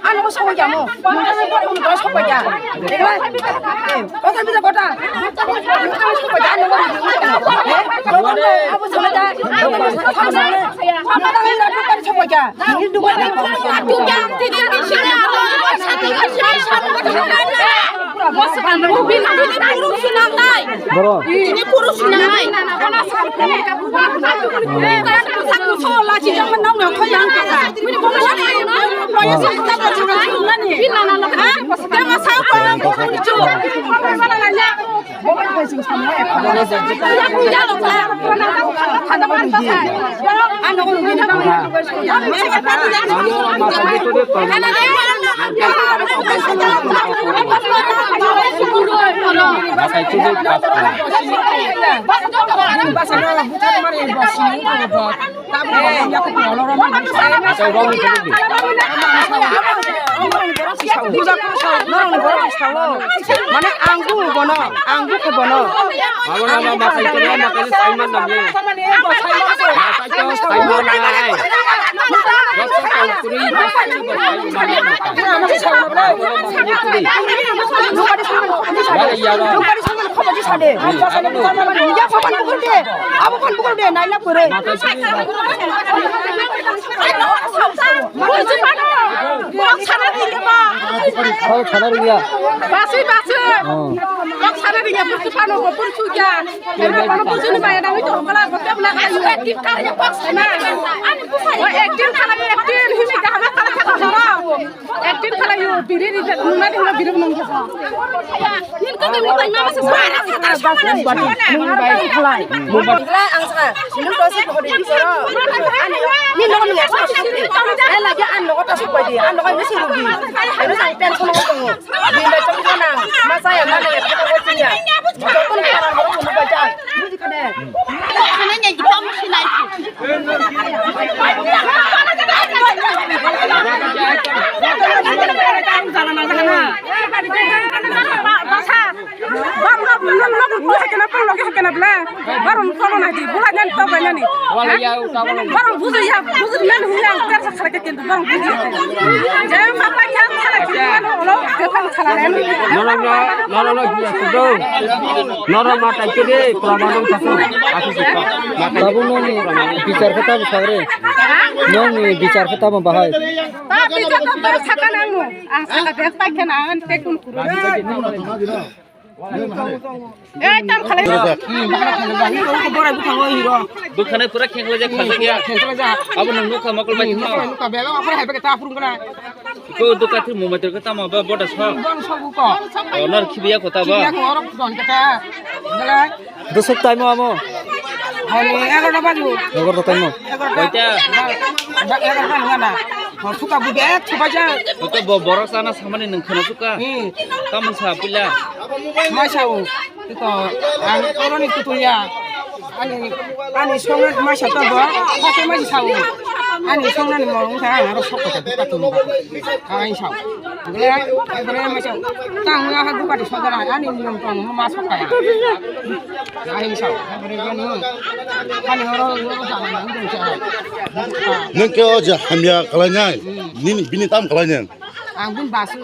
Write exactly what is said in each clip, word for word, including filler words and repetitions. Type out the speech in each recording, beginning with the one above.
Ano ko sokoi jamo. Ano ko sokoi jamo. Kota bisa kota. Ano sokoi jamo. Abu sama da. Abu sama da. Abu sama da. Abu sama da. Boro. Mane ang bu bono, ang bu khe bono. Abo na ma sai ko ma kai sai man nam ye. Ma sai ko sai man na ai. Jotto kau kuri ma sai ko sai man na. Bare ya ro. Abo phan bukur de, naila kore. Kok sana ringya. Basi, basi. Oh. Kok sana ringya, busti pano, busti suja. Busti ni bayar, kami tu kala, busti bela kala. Acting kar ya, kok sana. Oh, acting kala, acting, hindi ka hama kala kala. Acting kala yo, biri di, nuna di, biri nung. Nini kok kami tanya masa sana. Ang sana, nini kok sih kok di sana. Ani, ni nogo ni ngai sini. Ai lagi an nogo ta supai di. An nogo ini sih rugi. Ini sang pen sono ko tongo. Di ngai chong ko nang. Masa ya mana ya kata ko sini ya. Jotto ni karan ko mo baca. Ini kene. Ini yang kita mesti naik. Masa. Barno, barno, barno, bula kena, barno, kena, bula. Barno, kono na di, bula nyan to ba nyan ni. Wala ya, uta wala. Barno, buzu ya, buzu nyan, nyan, kar sa khara ke kentu, barno, buzu ya. Jai ma pa kya khara ke, barno, ulo, ke pa khara le. Noro, noro, noro, noro, noro, ma tai ke de, pura ma dong sa. Aku suka. Ma tai. Babu, nong ni bichar khe tamo sagre. Nong ni bichar khe tamo bahai. Ta bichar to bar saka nang mo. Ang saka bek pai khe na, ang tekun kuru. Ei, tam khalai. Borai bwkhango hiro. Bwkhanai pura khengla jak khajak ya. Khengla jak. Abo nang nukha mokol bai thangma. Nukha bela apa hai beke ta phurung kana. Ko duka thir mumai ter kata ma ba boda sa. Bang sobu ko. Onar khibiya kota ba. Khibiya ko orok don kata. Gala. Dusuk taimo amo. Hai, egarota bajo. Egarota taimo. Egarota. Koita? Ba, ba, egarota nunga na. Ho, suka bu bek, suka ja. Koita bo-, borok sana samani nung khana suka? Hmm. Tamon sa pila? Mai sao. Ito, ang koroni kutuya. Ani, ani songa mai sa to bo. Hake mai sao. Ani songa ni mo, ang aro sok ko ta, ta tu. Ai sao. Bre, bre, masa. Tang nga ha duka di sodara, ani niyom tong, ma sok kaya. Ai sao, bre, bre, no. Kani oro, oro, oro, oro, oro, oro. Nwng khe o je hamya khlainai, nini bini tam khlainai. Ang bini basu.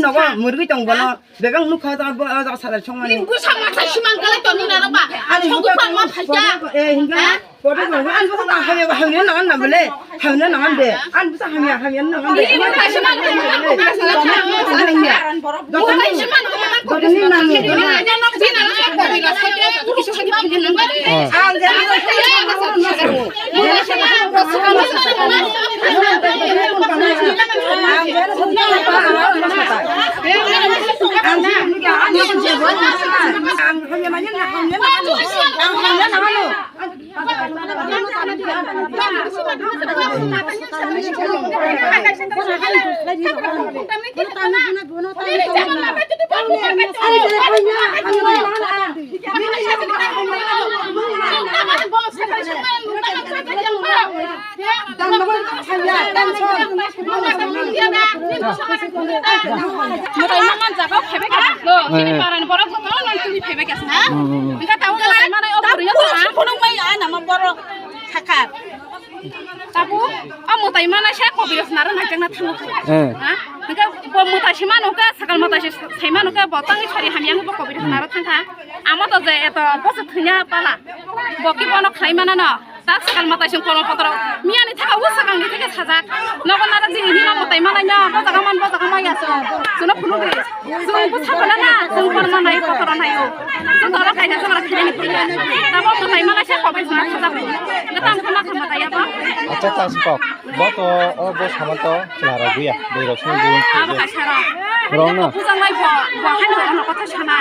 nogo murgwi tong bono. Bebak nukha ta bo, ah, sadar songmani. Ni busa masa siman kala toni na ba. Ani songku buka pang ma phaja. Eh, hinga. Ha? Kodo ko, ani busa ta hamya, hamya na na bole. Hamya na na be. Ani busa hamya, hamya na na be. Ni busa siman kala toni na ba. Busa siman kala toni na ba. Busa siman kala toni na ba. Mwtai mangan jaga phaibai kha. Chini parani borok joto no tuli phaibai kha. Engkha tamo mwtai manai o poriyo ta. Phunuk mai ana ma borok sakha. Tabu o mwtai manai se kobirok naro naijakna thango. Ha? Engkha bo mwtai se mano kha, sakal mwtai se sai mano kha, bo tangwi sori hamya bo kobirok naro thangkha. Amo to je eto boso thwnya pala. Bo ki bono khlai manano. Tak sakal mwtai song kono potro. Miya ni thaka o sakal ni thaka sajak. Nogo nara jini hino mwtai manai no. Bo jaga man, bo jaga maya so. Suno phunu de. Sung bo sakal na. Sung por manai potro nayo. Sung toro kaina sung ra khini ni priya. Tabo mwtai manai se kobe sung sajak. Ngetam khama khama taya ba. Acha ta sipok. Bo to o bo saman to chwla rok buya. Bwrwi rok sini buya. Abo kaisa rok. Rong no. Bujang lai bo. Bo hani rok no kotha sana.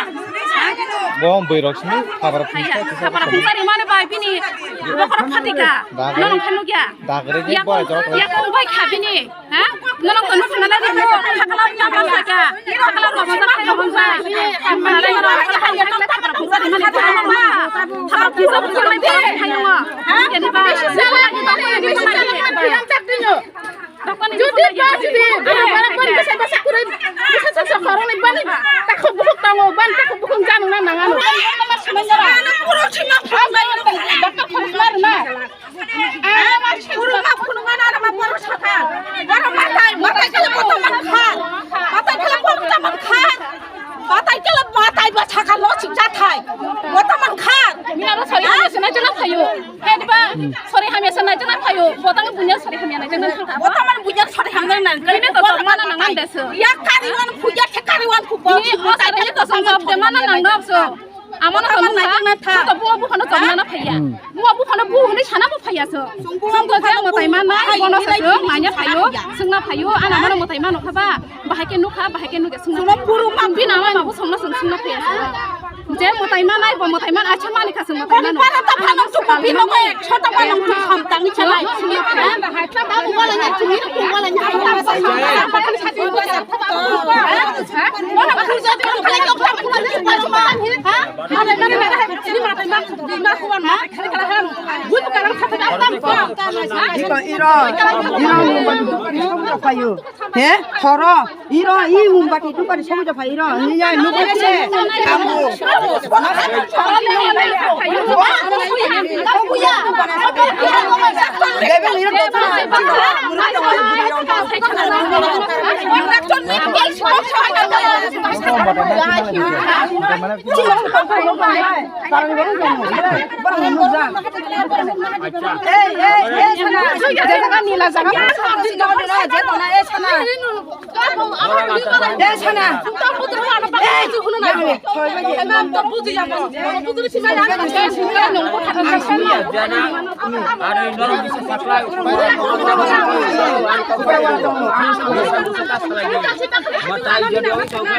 Bo bwrwi rok sini habra phungsa. Habra phungsa ri mane bai bini. Bokhorok phatika. Dagre. Nono phanu kya? Dagre ni boy jorok. Yak bai kha bini. Ha? Nono kono phana lai mo. Hakala na basa kya? Hakala na basa kya basa. Hakala na basa kya basa. Hakala phungsa ni mani. Hakala phungsa ni mani. Ha? Kya ni ba? Jodi ba jodi bara bara bani basa basa kurai basa basa khorang ni bani takhuk bukhuk tongo bani takhuk bukhuk janu na nangano. Doctor khorang na. Puro ma phunukmano ano ma borok sakha. Borok matai, matai khe boto man kha. Matai khe boto man kha. Matai khe matai ba sakha lo sik jathai. Boto man kha. Mina ro sori hamya se naijana phayo. He diba? Sori hamya se naijana phayo. Botang bunya sori hamya naijana phayo. Boto man bunya sori hamya naijana. Mina to mana nangan desu. Ya kari wan puja the kari wan puja. Ni o sori to song job de mana nang do so. Amo no nukha, to buo buphano chomna na phaiya. Buo buphano buo hwnwi sana bo phaiya so. Song to je mwtai manai, bono sa so, manya phaio, swngna phaio, ana mano mwtai mano kha ba, bahai khe nukha, bahai khe nukya swngna. Suno puru ma bina ma bo songna swng swngna phaiya so. Je mwtai manai, bo mwtai man, acha mani kha swng mwtai mano. Para ta phano suko bino ko ek shota mano kham tang chalai. He, horo, iro, i umbati tu kari somo japa iro, ni ya, nu kari se, kamu. Bebe, iro,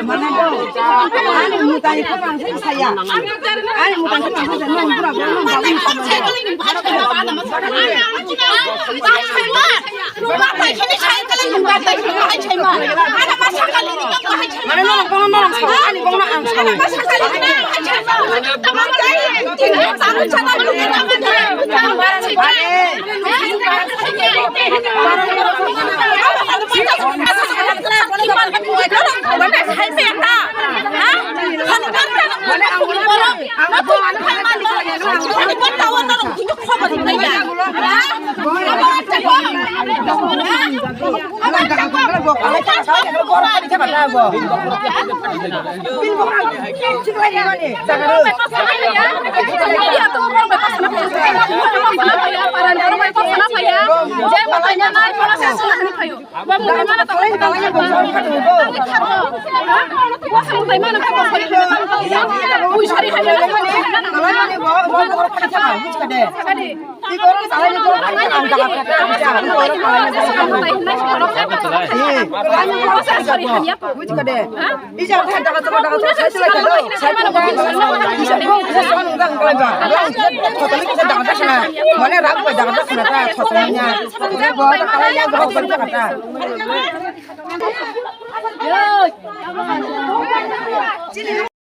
Mane, ani mutai kha ang sai saya. Ani mutai kha ang sai saya. Nang pura pura nang babu. Mane, no, no, no, no, ani kono ang sa.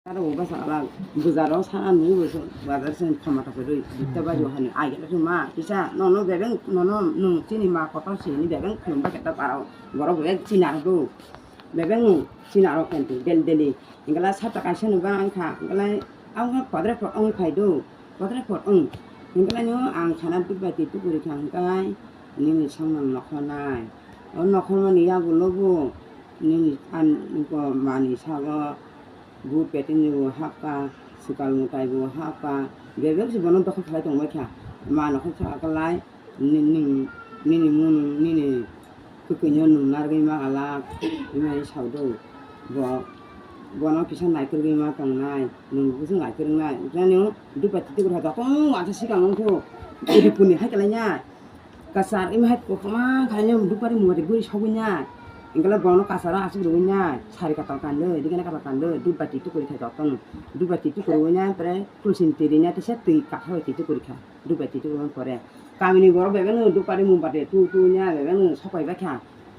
Aro bo bwsa ala bwsarok sana nwi bo bazar se khama ta kwrwi dikta bajo hani ai gele ma kisa nono bebeng nono nwng chini ma kotor sini bebeng khulum ba keta parao borok bebeng chini aro do bebeng chini aro kenti del deli ingla sata kaisa no ba ang kha ingla ang kha kwadra kho ang khai do kwadra kho ang ingla no ang khana duk bai ti tukuri kha ang kai nini song nang nokho nai o nokho mani yagulo bo nini an ko mani sago. Bu peting ni bo hapka, swkang mwtai bo hapka, bebak se bono dokhor khlai tongbai kha. Ma nokho sa kwlai, ni-, ni-, nini mwnung, nini kwkwi no nwng narwgwi ma alak, hwnwi sao do. Bo, bono kisa naikwrwgwi ma tongnai, nwng bwswk naikwrwngnai. Jani o dupati tei kwrwi joto uansa swkang wngkhu, ripuni hai kwlai nai. Kwchar wngma hai kotorma khaino dupari mungari guri sogwi nai. Hwnkhe bono kwcharo aswk rwui nai. Sari kwtal kanlwi, rikena kwtal kanlwi, dupbati tukuri khai jotono. Dupbati tukurwi nai, pore kulsini twi rinai, tisa twi kathar bai twi tukuri kha. Dupbati tukurwi pore. Kamini borok bebeno dupari mungbati tu tu nai, bebeno sopai bai kha.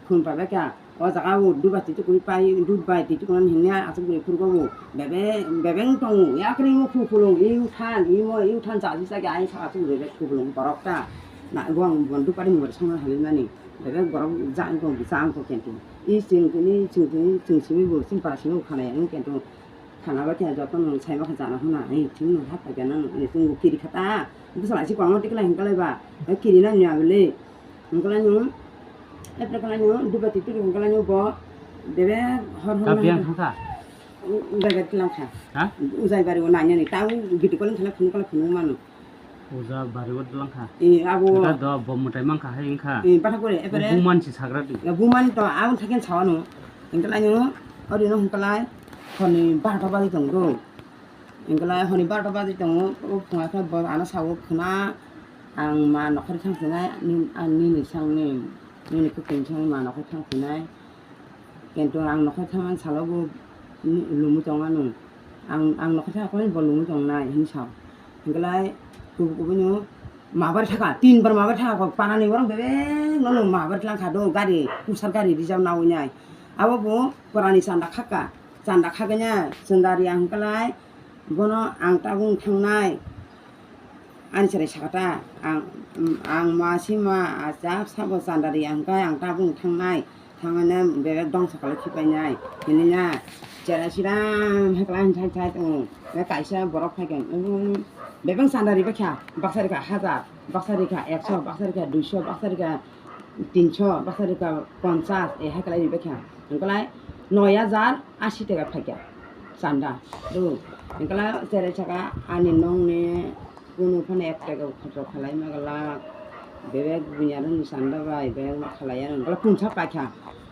Khum pai bai kha. O jaga o dudh bai twi tukuri pai, dudh bai twi tukuna hinwi aswk bwrwi phuru go bo. Bebe, bebeng tongo, yakring o khu khulung, i uthan, i mo, i uthan chaji chagi ai saka aswk bwrwi khu khulung borok ta. Na, bo ang bo dupari mungbai songna hamya mani. Bebeng borok jang tong, jang tong kento. I chwng tini, chwng tini, chwng simi bo, chwng para simi bo khana ya, kento. Khana ba khe joto no sai ma khe jana huna, ai thing no hap khe na no, ni tung kiri khata. Bwsala si kwlangma tikla hin kalai ba, kiri na nya bele. Hwnkhe laino, epre khe laino, dupa twi twi hwnkhe laino bo, bebe hor hor Tapiya no thangkha? Bebe tlang kha. Ha? Ujai bari o nanya ni, tang video calling khala phone khala phone mano. Uja bari o tlang kha? Eh, abo. Eka do bo mwtai mang kha hai wngkha. Eh, patha kore, epre. Buman si sagra di. Ya, buman to ang thakin sawano. Hwnkhe laino, ori no hwnkhe lai, honi barta bagi tong do. Hwnkhe lai honi barta bagi tongo, o phunga khe bo ano sao khwna, ang ma nokhor thang sinai, nin-, ang nini sangni, nini kwtwini sangni ma nokhor thang sinai. Kintu ang nokhor thangmani salo bo ni-, lungwi tongmano. Ang, ang nokhor thangkhe bo lungwi tongnai hinwi sao. Hwnkhe lai kubui kubui no ma bar thaka, tin bar ma bar thaka, parani borok bebek no ma bar tlang kha do, gari, kusar gari rijak nawi nai. Abo bo porani chanda khaka. Chanda khagwina chwng gari ang hwnkhe lai bono ang tabuk thangnai. Ani chwrai sakha ta ang, ang ma si ma achak sabo chanda ri ang khe ang tabuk thangnai. Thangmani bebak dongsa kwlai khipainai hinwi na chwrai siram hai kwlai thai thai tongo. Kaisa borok phaikha bebak chanda ri bakha baksa rikha hajar, baksa rikha ekso, baksa rikha duiso, baksa rikha tinso, baksa rwkha ponchas, e hai khlai ri baikha. Hwnkhe lai noi hajar ashi taka phaikha chanda. Do, hwnkhe lai cherai saka ani nokni kunu phano ek taka khorcho khlai ma glak. Bebak bunyarokni chanda bai bebak ma khlai ya, hwnkhe lai punsa paikha.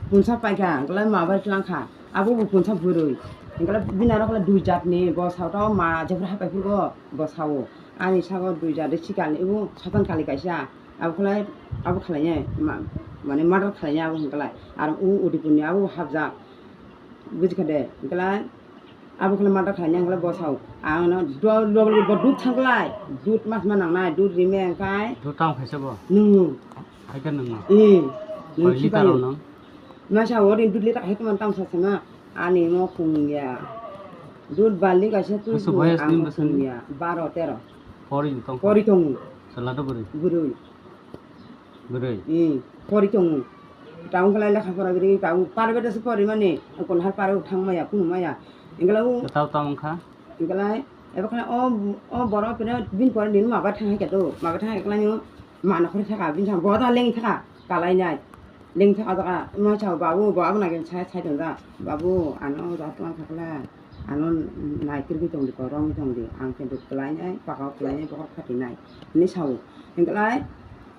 Punsa paikha, hwnkhe lai ma bai tlangkha. Abo bo punsa bwrwi. Hwnkhe lai bini aro khlai dui jatni bwsao to ma jephru hapai phuru bwsao. Ani sago dui jat de sikal ibu sotan kali kaisa. Abo khlai, abo khlainai, ma-, mane murder khlainai abo hwnkhe lai. Aro u Udipurni abo hapjak. Bujikha de, hwnkhe lai abo khlai murder khlainai hwnkhe lai bwsao. Ano do-, loge loge bo dud thangkhlai, dud mas ma nangnai, dud rime hwnkhe. Dud tamo khaisa bo? Nwngo. Hai khe nwngo? Ee, nwngo. Koi liter rok nang? Masa ori dud liter hai tongmani tamo sa sama. Ani mo khung ya. Dud baldi kaisa tu. Aswk tu boyas ang ni mo bwswk khung ni? Ya. Baro, tero. Pori tong. Pori tongo. Chwla do bwrwi? Bwrwi. Bwrwi? Ee, pori tongo. Taung khlai lekha pora bwrwi taung. Private se pori mani. Kon har paro thang maya, kunu maya. Engla u. Tao tao wngkha? Engla eba khana o, o borok pira bin pori din ma ba thang hai ka do. Ma ba thang hai khlai nw. Ma nokhor thaka, bini saka bo da leng thaka, kalai nai. Leng thaka jaga, ma chao, "Babu, bo abo nai," sai, sai tong da. "Babu, ano jaga tong thakla, ano nai kirigwi tong di, korom tong di, ang kintu kalai nai, pakao kalai nai, bokhor khati nai," hinwi sao. Hinklai,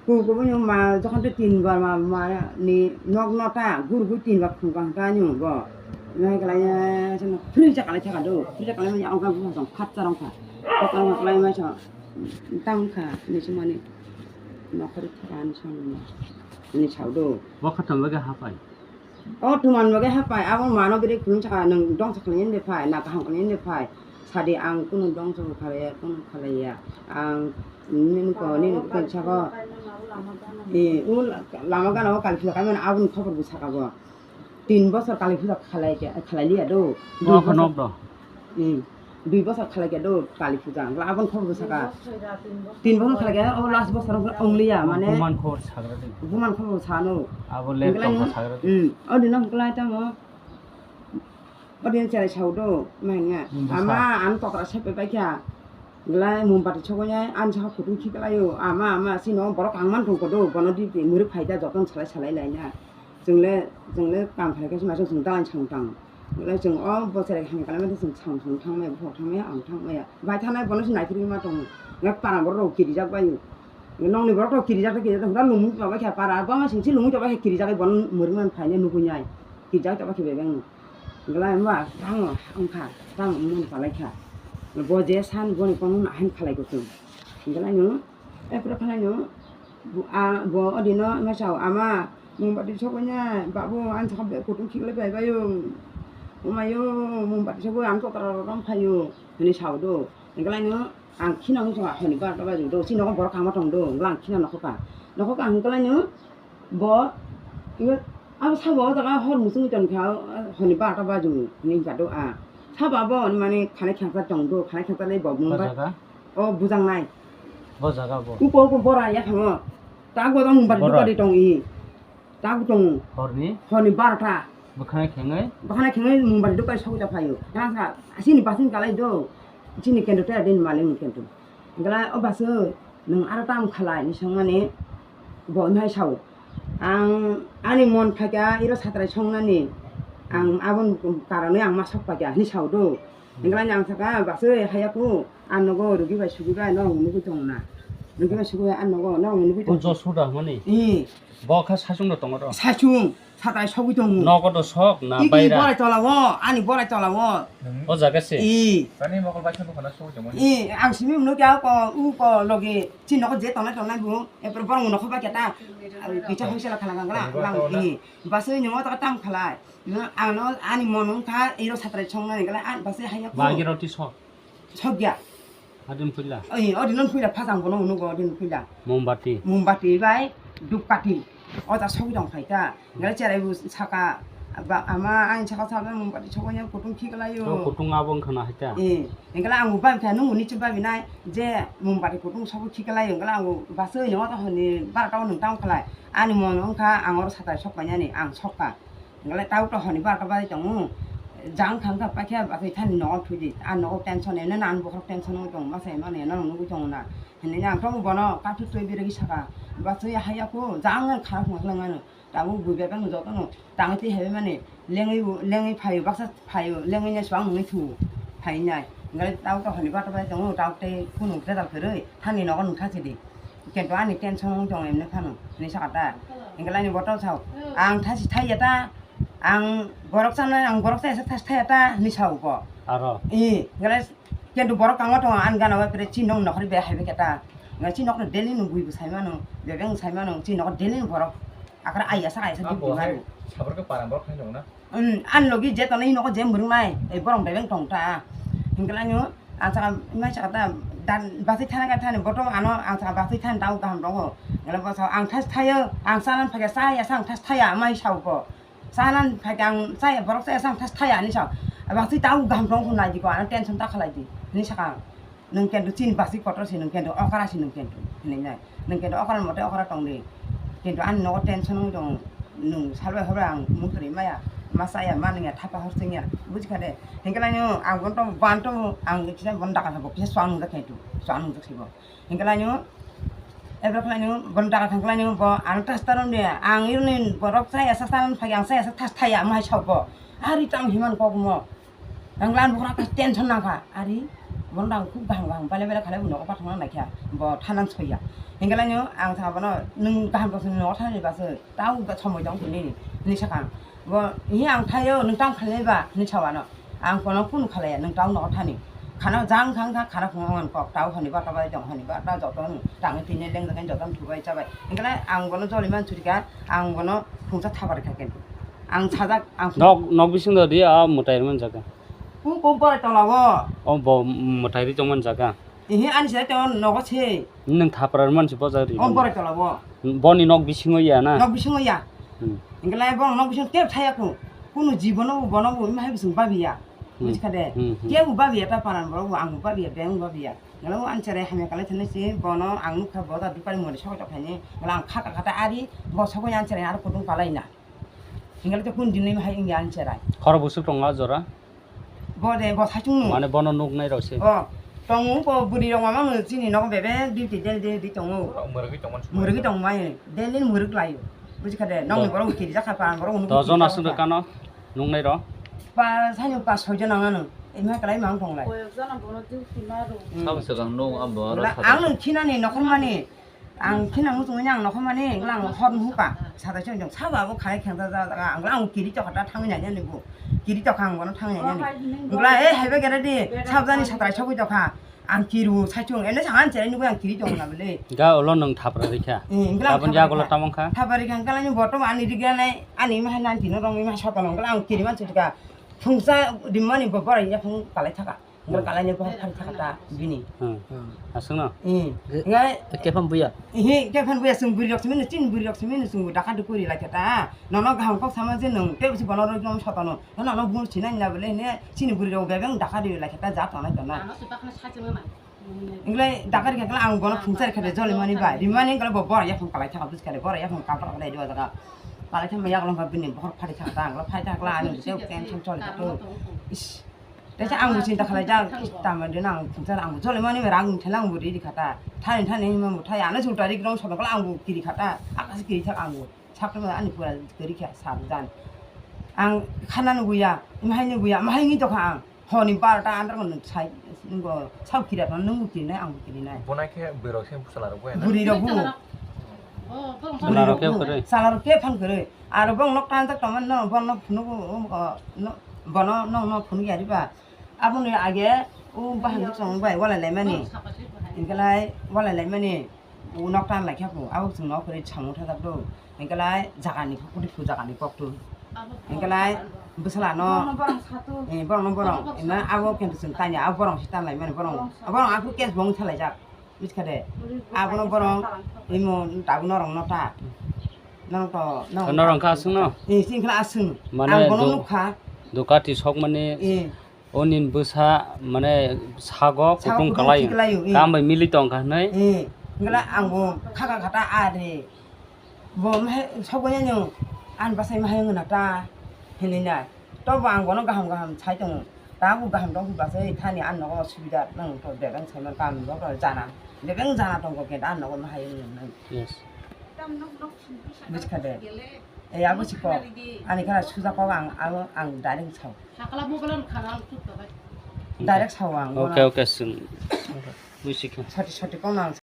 ku, ku bini ma, jokhon te tin bar ma, ma ni nok nota, gurugwi tin bar khum kang ta ni bo. Nai kalai nai, sano free cha kalai thaka do, free cha kalai ma, ang ka bu song khat cha rong kha. Khat cha rong kalai ma sa. Tang kha, hinwi swngmani nokhorwi thaka hinwi swngmani, hinwi sao do. Bo khatam bagwi hapai? O tuman bagwi hapai, abo mano bwrwi khulum saka nwng dongsa khlainani de phai, na kaham khlainani de phai. Sadi ang kunu dongsa bo khalaiya, kunu khalaiya. Ang nini ko, nini ko sako, e, u lama gana o kali phila kaimani aboni khobor bo saka bo. Tin bosor kali puja khalai khe, khalai liya do. Dui bosor. Nok do. Hmm. Dui bosor khalai khe do kali puja. Hwnkhe aboni khobor saka. Tin bosor khalai khe, o last bosor wng liya, mane. Buman khobor sagra di. Buman khobor sano. Abo late tongkha sagra di. Hmm. O dino hwnkhe lai tamo. O dino cherai sao do, ma hwnya. Hmm, bwsa. Ama, ang tokra sepe pai kha. Glai mumbati sogwi nai, ani saka kutung khiklaio. Ama, ama, sino borok kangman tongkha do, bono di, di, mwrwk phaida, jotono salai, salai laina. Chwngle, chwngle kam khlai khe se masa chwng dalai chwng tang. Belai chwng o bo cherai hamya kalaimani chwng chwng chwng thangmaya, buphang thangmaya, ang thangmaya. Bai thanai bono se naikhirwi ma tongo. Nga para borok rok kirijak bai. Nokni borok rok kirijak tei kirijak tei hwnba lungmung tongbai kha para. Bama singsi lungmung tongbai kha kirijak bono mwrwngmani phainai nugui nai. Kirijak tongbai kha bebeng no. Belai hwnba tamo wngkha, tamo wngmani palai kha. Bo je san boni kono no ahain khalai ko chwng. Belai no. Epre khalai no, bo, a, bo odino ma sao, "Ama, mumbati sogwi nai, babu, ani saka be kutung khiklai bai baio. Umaio, mumbati sogwi ang totara rok phaio," hinwi sao do. Hwnkhe lai no, ang khina wng saka honi barota bajo do, chini nogo borok kama tong do, hwnkhe ang khina nokho ka. Nokho ka hwnkhe lai no, bo, ibo, abo sabo o jaga hor muchungwi tong kha, honi barota bajo, hinwi hwnkha do a. Sabo abo, mane, khanai khangsa tong do, khanai khangsa lai bo mumbai. O jaga? O bujangnai. Bo jaga bo. Uko uko bora ya thango. Ta go dong bar bora. Dukari tong i. Ta go tong. Horni? Horni barota. Bwkhana khengwi? Bwkhana khengwi mumbai dukari sogwi ta phaio. Nang sa asini basing kalai do. Chini kendo ta din mali mu kendo. Gala o basu nung aro tam khalai ni songmani bo nai sao. Ang ani mon phaikha iro satrai songnani. Ang aboni karonwi ang ma sok phaikha hinwi sao do. Hinglai ang saka, "Baswi, haya ku, ang nogo rugi bai sugi bai norok nugui tongo na. Rugi bai sugi bai ang nogo norok nugui tongo." Josuda hwnmani? Ee. Bo kha saichung do tongo do? Saichung, satai sogwi tongo. Nogo do sok na baira? Iki borai tola o, ani borai tola o. O jaga se? Ee. Tani mokol bai sabo khana sogwi tongo ni? Ee, ang simi mwnwi kya ko, u ko logi, chini nogo je tongnai tongnai bo, epor borok nokho bai keta, kicha hoisela khala gangla, lang, ee. Baswi nungo taka tam khalai. Ang no ani mon wngkha, iro satrai songnani gala, ang basi haya ko. Bagi roti sok. Sok ya. Adin puila. Oi, odin non puila, phasang bono unugo odin puila. Mombati. Mombati bai, dupkati. O ta sogwi tong phai ta. Gala cherai bu saka, ba, ama, ang saka saka mombati sogwi yang kutung khiklaio. O kutung abo wngkha na hai ta. Eh, gala ang bu bai kha, nung uni chum bai nai, je mombati kutung sogwi khiklaio, gala ang bu basi oi no ta honi, barata o nung tang khalai. Ani mon wngkha, ang oro satrai sok painani, ang sokka. Hwnkhe tau to honi barka bai tongo. Jang thang kha paikha, bathai thani nogo thudi. A nogo tension eno na, ani bokhorok tension oi tongo, masa eno neno nugui tongo na. Nini ang tongo bono kathik twi biragi saka. Ba twi haya ko jang kharap wng lang ano. Tabuk bui bebak no joto no tang twi hai mani lengwi lengwi phaio baksa phaio lengwi ne swang nungwi thu phai nai. Ngai tabuk to honi bata bai tongo tabuk tei kunu jadal kwrwi thani nogo nung thasi di. Kento ani tension wng tongo emne phano ni saka ta. Engkhe laini boto sao. Ang thasi thai ya ta. Ang borok sana ang borok sa esa thasi thai ya ta ni sao ko. Aro. I ngale Kento borok kangma tongo ani gana bai pore chini nok nokhorwi bai hai bai khe ta. Nga chini nokno daily no bui bo sai mano, bebeng sai mano, chini nokho daily no borok. Akhar ai asa ai asa duty mano. Sabor khe para borok khai tongo na? Um, ani logi je tonwi nokho je mwrwng nai, ei borok bebeng tong ta. Hinkhe laino ang saka mai saka ta dan basi thana kha thani boto ano ang saka basi thani tau kaham tongo. Ngale bo sa ang thas thayo, ang sana phage sa ya sa ang thas thaya mai sao ko. Sana phai ang chaya borok chaya sang thas thaya ni sa. Abang si tau gam rong hwnai di ko ano tension ta khalai di. Ni saka ang. Nung kendo chini basi kotor si nung kendo okara si nung kendo. Ni nai. Nung kendo okara mote okara tong di. Kendo ani nogo tension wng tong. Nung salbai horbai ang mukri maya. Masaya manung ya thapa hor sing ya. Buji kha de. Hingke lai ang bon tong ban tong ang kisa bon daka sabo kisa suang nung jak kaitu. Suang nung jak sibo. Hingke laino, ebro khlaino, bon daga thang khlaino, bo ano tas taron de, ang ironi borok chaya sa taron phai, ang chaya sa tas thaya, mai sao bo. Ari tang himan kok mo. Ang lan bokra ka tension nang kha, ari, bon dang khub gaham gaham, bale bale khalai bo nogo pathang nang naikha, bo thanan soya. Hingke laino, ang sa bono, nung gaham tong sini nogo thanani baso, tau ga somoi tong sini, ni sakang. Bo, hi ang thayo, nung tang khalai ba, ni sao ano. Ang kono kunu khalaya, nung tau nogo thani. Khana jang thang kha, khana phungo ang kok tau honi ba tabai tong honi ba ta joto nung tangwi tini leng jagan joto thubai chabai. Hingkhe ang bono joli man churika, ang bono phungsa thabar kha khe. Ang sajak, ang phung- Nok, nok bising do di, a mwtai man jaga. Ku ko borai tola o. O bo mwtai ri tong man jaga. Ihi ani se to nogo se. Nung thapra man se bojak ri. O borai tola o. Boni nok bisingo ya na? Nok bisingo ya. Hmm. Hingkhe lai bo nok bisingo tep thaya ku. Kunu jibono bo bono bo imha bising babiya. Hmm. Buji kha de. Hmm, hmm. Kebo babiya ta paran borok bo ang babiya beng babiya. Ngalo anchare hamya kalai thani se bono ang nukha boda dukani mori sokoi tokhaini. Ngalo ang kha kha kha ta ari bo sokoi anchare aro kutung kalai na. Hingkhe to kun dinwi hai wngya ani cherai. Khoro busuk tongo a jora? Bo de, bo saichung nung. Mane bono nuknai rok se. Oh, tongo bo bwrwi rok mama nung chini nogo bebe duty daily daily di tongo. Mwrwgwi tongmani sumai. Mwrwgwi tongmani, daily mwrwk laio. Buji kha de, nokni borok kirijak kha pa, ang borok nukgo. Dojon aswk rwkano nuknai rok? Pa, saino pa soijon ang ano. Ema kwlai mang tonglai. Koyok jona bono duty maro. Hmm. Sabo swkang nung abo. Ang nung khinani nokhormani. Ang khe nang muchungwi ang nokhormani, ang hor nuhuka, satai chong chong, sabo abo khai khengsa ja jaga, ang ang kiri tokha ta thangwi nai nani bo, kiri tokha ang bono thangwi nai nani. Wngla e haiba gere di, sabjani satrai sogwi tokha, ang kiru saichung, ene sangan cherai nugwi ang kiri tong na bole. Ga ulo nwng thapra rikha. Eh, wngla ang Aboni thapra yagulo rikha. Tamong kha? Thapra rikha, wngla ni botom ani rigya nai, ani ma hai nanti no rong ma soto no, wngla ang kiri man chutka, phungsa dimmani bo borai ya phung kalai thaka. Bo kalai ni bo phari thaka ta bini. Hmm. Hmm. Aswk no? Eh. Ngai. Kephang buya. Ihi, kephang buya, chwng bwrwi rok simi, chini bwrwi rok simi, chwng dakha dukhu ri lai khe ta. Nono kaham kok sama je nwng, tei bisi bono rok nom sotono. Nono bung sinai na bole ne, chini bwrwi rok bebeng dakha ri lai khe ta, ja tonai tonai. Ano se bakna sa chwng ma. Inglai dakha ri khe ang bono phungsa ri khe joli mani bai. Rimani inglai bo bor ya phung kalai thaka bus kale, bor ya phung kapra kalai ri jaga. Kalai thama yak long bini bohor phari thaka ta, ang phari thaka ani tension choli to. Is. Tei se ang bo chinta khlai jak, tamo de nang phungsa ang bo jole mani rang thela ang bo ri kha ta. Thani thani ma bo thai ano chuta ri grong sono kala ang bo kiri kha ta. Akas kiri thak ang bo. Sak to ani pura kiri kha sa jan. Ang khana no buya, mahai no buya, mahai ni to kha ang. Honi barta andar ko sai ngo sau kira to nung kiri nai ang kiri nai. Bonai khe bwrwi rok se bwsala rok bo ya na? Bwrwi rok bo. Bwrwi rok bo. Sala rok khe phan kwrwi. Aro bong nok tan tak tongma no, bong nok phunuk, um, o, no, bono nok nok phunuk yari ba. Aboni age, u bahai chong bai walai lai mani. Hingke lai walai lai mani. U nok tan lai khe abo, abo chwng nok kwrwi samung thajak do. Hingke lai jaga ni kok, kutui phu jaga ni kok tu. Hingke lai bwsala no, eh, borok no borok, ina abo khe chwng tanya, abo borok si tan lai mani, borok, borok aku case bong thalai jak. Buskha de. Abono borok imo tabuk norok no ta. Norok to, norok. Norok kha aswk no? Eh, sini kha aswk. Mane ang bono do-, nukha. Dukati sok mani. Eh. Onin bwsa mane sago kutung kalai. Sago kutung kalai, eh. Kam bai mili tong kha hinai. Eh. Ngla ang bo khaka khata are. Bo me sogo nyanyo. An basai ma hayung na ta. Hinina. Tobo ang bono gaham gaham sai tongo. Tabuk gaham tong khe bachai thani ang nogo subida nang to bebeng saiman kaam bo jana. Bebeng jana tongo khe da nogo mahai wng nang. Yes. Buji kha de. E abo si kok. Ani kha suja kok ang, ang, ang direct sao. Direct sao ang. Okay, okay, sin. Buji kha. Sati sati kok nang.